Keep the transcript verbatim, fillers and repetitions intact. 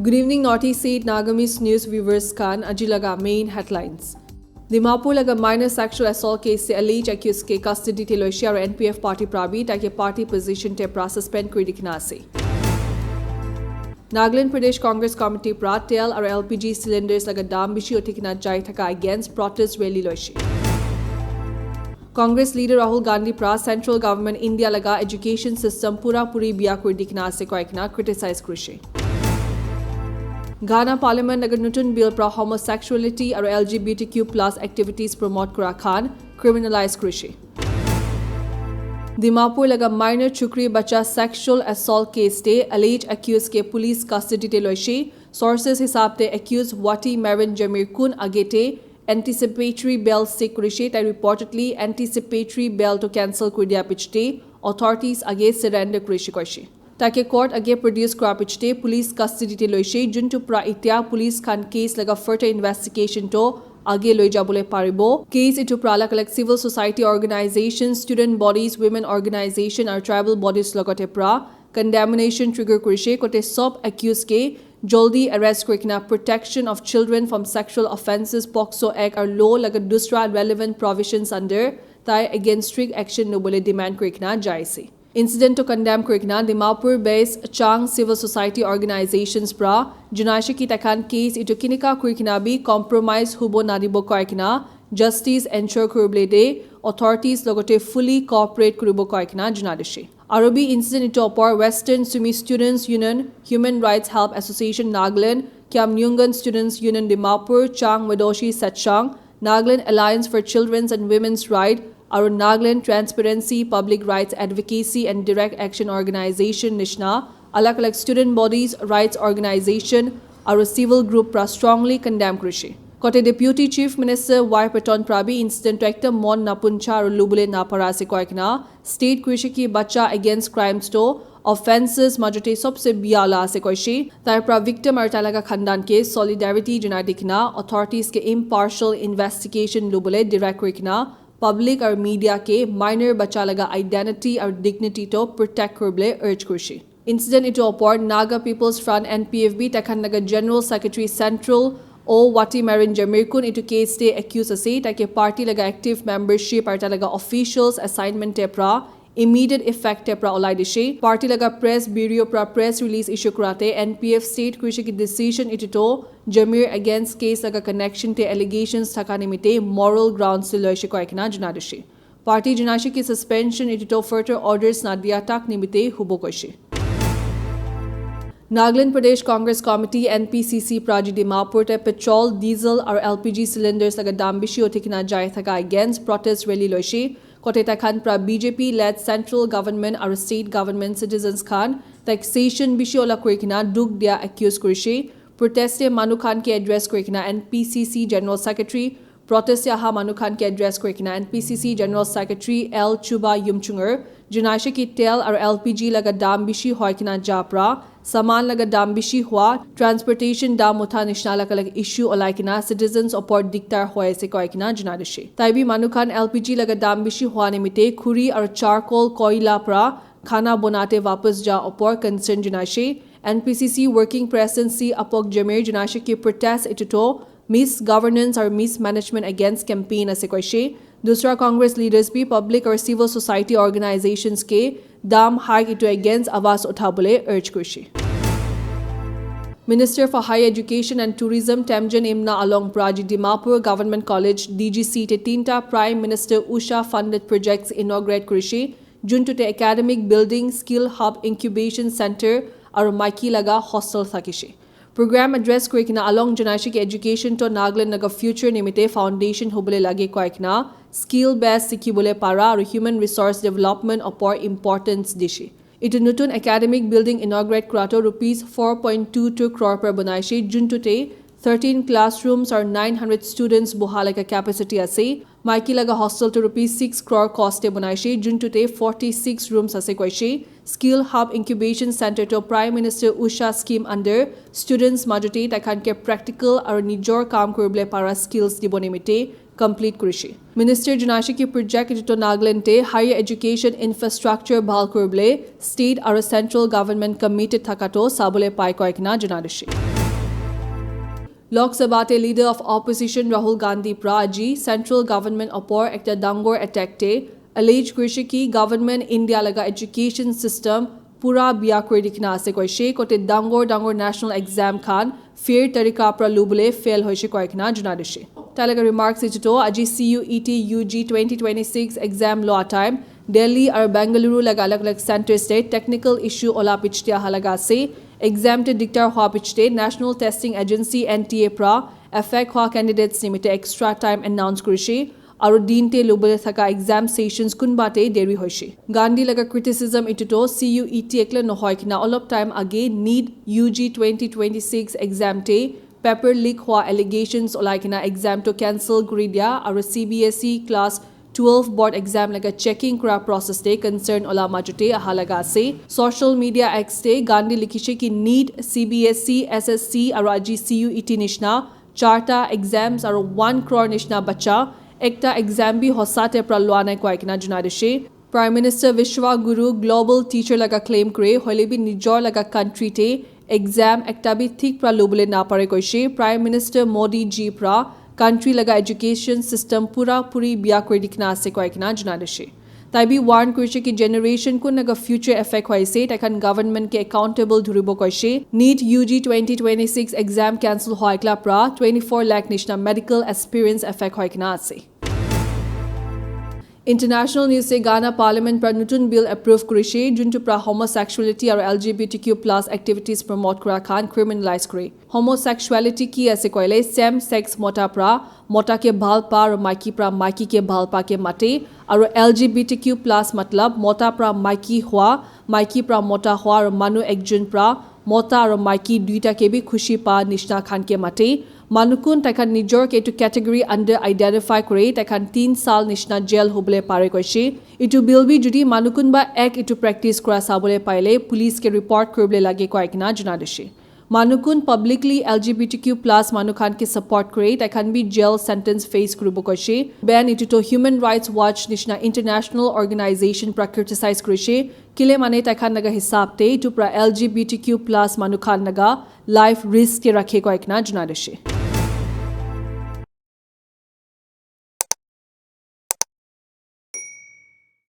Good evening, Northeast State Nagamese News viewers khan. Aji laga main headlines. Dimapur laga minor sexual assault case te alleged accused ke custody te loise aru N P F party pra bi taike party position te pra suspend kuri dikhina ase. Nagaland Pradesh Congress Committee pra tel aru L P G cylinders laga dam bishi uthi kena jai thaka against protest rally loise. Congress leader Rahul Gandhi pra central government India laga education system pura puri biya kuri dikhina ase koi kena criticize kurise. Ghana Parliament laga nutun bill pra homosexuality aru L G B T Q plus activities promote kura khan criminalize kurise. Dimapur laga minor chukri bacha sexual assault case te alleged accused ke police custody te loise. Sources hisab te accused Wati Marin Jamir kun age te anticipatory bail seek kurise. Tai reportedly anticipatory bail to cancel kuri dia pichete authorities age surrender kurise koise. Taike court age produce kura pichete police custody te loise, juntu pra itya police khan case laga further investigation to age loi jabole paribo. Case itu pra alag alag civil society organization, student bodies, women organization aru tribal bodies logote pra condemnation trigger kurise kote sob accused ke jaldi arrest kuri kena Protection of Children from Sexual Offences, POCSO Act aru law laga dusra relevant provisions under tai against strict action lobole demand kuri kena jai ase. Incident to condemn kuri kena Dimapur based Chang civil society organizations pra junai ase ki takhan case itu kinika kuri kena bi compromise hubo nadibo koi kena justice ensure kuribole de authorities logote fully cooperate kuribo koi kena junai dise. Aru bi incident itu opor Western Sumi Students Union, Human Rights Help Association Nagaland, Kiamniungan Students Union Dimapur, Chang Wedoshi Setshang, Nagaland Alliance for Children's and Women's Right, aru Nagaland Transparency, Public Rights Advocacy and Direct Action Organization nishina alag alag student bodies, rights organization aru civil group pra strongly condemn kurise. Kote Deputy Chief Minister Y Patton pra bi incident to ekta mon napuncha aru lubule napara ase koi kena state kurise ki bacha against crimes to offences majote sobse biya la ase koise. Tai pra victim aru tai laga khandan ke solidarity junai dikhina authorities ke impartial investigation lubole direct kuri kena public aru media ke minor bacha laga identity aru dignity to protect kuribole urge kurise. Incident itu opor Naga People's Front, N P F B, takhan laga General Secretary Central O Wati Marin Jamir kun itu case te accused ase, taike party laga active membership aru tai laga officials assignment te pra immediate effect te pra olai dise. Party laga press bureau pra press release issue kurate N P F state kurise ki decision itu to Jamir against case laga connection te allegations thaka nimite moral grounds te loise koi kena junai dise. Party junai ase ki suspension itu to further orders na dia tak nimite hubo koise. Nagaland Pradesh Congress Committee, N P C C, pra aji Dimapur te petrol, diesel aru L P G cylinders laga dam bishi uthi kena jai thaka against protest rally loise. Kote takhan pra B J P led central government aru state government citizens khan taxation bishi ola kuri kena dukh dia accuse kurise. Protest te manu khan ke address kuri kena N P C C General Secretary Protest te aha manu khan ke address kuri kena N P C C General Secretary L Chuba Yumchunger junai ase ki tel aru L P G laga dam bishi hoi kena ja pra saman laga dam bishi hua, transportation dam utha nishina laga laga issue olai kena citizens opor diktar hoi ase koi kena junai dise. Tai bi manu khan L P G laga dam bishi hua nimite khuri aru charcoal koila pra khana bonate wapas ja opor concern junai ase. N P C C Working President C Apok Jamir junai ase ki protest itu to misgovernance aru mismanagement against campaign ase koise. Dusra Congress leaders bi public aru civil society organizations ke dam hike itu against awaz uthabole urge kurise. Minister for Higher Education and Tourism Temjen Imna Along pra aji Dimapur Government College D G C te tinta Prime Minister Usha funded projects inaugurate kurise. Juntu te academic building, skill hub, incubation center aru maiki laga hostel thakise. Program address kuri kena Along junai ase ki education to Nagaland laga future nimite foundation hubole lage koi kena skill based sikhibole para aru human resource development opor importance dise. Itu nutun academic building inaugurate kura to rupees four point two two crore pra banai ase, juntu te thirteen classrooms aru nine hundred students boha laga capacity ase. Maiki laga hostel to rupees six crore cost te banai ase, juntu te forty six rooms ase koise. Skill Hub Incubation Center to Prime Minister Usha Scheme under students majote takhan ke practical aru nijor kam kuribole para skills dibo nimite complete kurishe. Minister janaishe ki project etu to Nagaland te higher education infrastructure bhal kuribole state aru central government committed thaka to sabole pai koi kena janai dishe. Lok Sabha te leader of opposition Rahul Gandhi pra aji central government opor ekta dangor attack te allege kurishe ki government India laga education system pura biya kuri dikhina ase koishe, kote dangor dangor national exam khan fair tarika pra lubole fail hoishe koi kena janai dishe. Tai laga remarks etu to aji C U E T U G twenty twenty-six exam loa time Delhi aru Bengaluru laga alag alag centers te technical issue ola pichete aha laga ase. Exam te diktar hoa pichete National Testing Agency N T A pra affect hoa candidates nimite extra time announce kurishe aru din te lubole thaka exam sessions kunba te deri hoishe. Gandhi laga criticism etu to C U E T ekla nohoi kena olop time age NEET U G twenty twenty-six exam te paper leak hoa allegations olai kena exam to cancel kuri dia aru C B S E class twelve board exam laga checking kura process te concern ola majute aha laga ase. Social media X te Gandhi likhishe ki NEET, C B S E, S S C aru aji C U E T nishna charta exams aru one crore nishna bacha ekta exam bi hosa te pra lua nai koi kena janai dishe. Prime Minister Vishwa Guru global teacher laga claim kure, hoile bi nijor laga country te exam ekta bi thik pra lubole na pare koishe. Prime Minister Modi ji pra country laga education system pura puri biya kuri dikhina ase koi kena janai dishe. Tai bi warn kurishe ki generation kun laga future affect hoise, tai khan government ke accountable dhuribo koishe. NEET U G twenty twenty-six exam cancel hoi kla pra twenty-four lakh nishna medical aspirants affect hoi kena ase. International news se Ghana Parliament pra nutun bill approve kurishe, juntu pra homosexuality aru L G B T Q plus activities promote kura khan criminalize kure. Homosexuality ki ase koile same sex mota pra mota ke bhal pa aru maiki pra maiki ke bhal pa ke mate, aru L G B T Q plus matlab mota pra maiki hua, maiki pra mota hua aru manu ekjun pra mota aru maiki duita ke bi khushi pa nishna khan ke mate. Manukun tai khan nijor ke etu category under identify kore, tai khan tin sal nishna jail hobole pare koishe. Etu bill bi jodi manukun ba ek etu practice kura sabole paile police ke report kuribole lage koi kena janai dishe. Manukun publicly L G B T Q plus manu khan ke support kore, tai khan bi jail sentence face kuribo koishe. Ban etu to Human Rights Watch nishna international organization pra criticize kurishe. Kile mane tai khan laga hisab te etu pra L G B T Q plus manu khan laga life risk te rakhe koi kena janai dishe.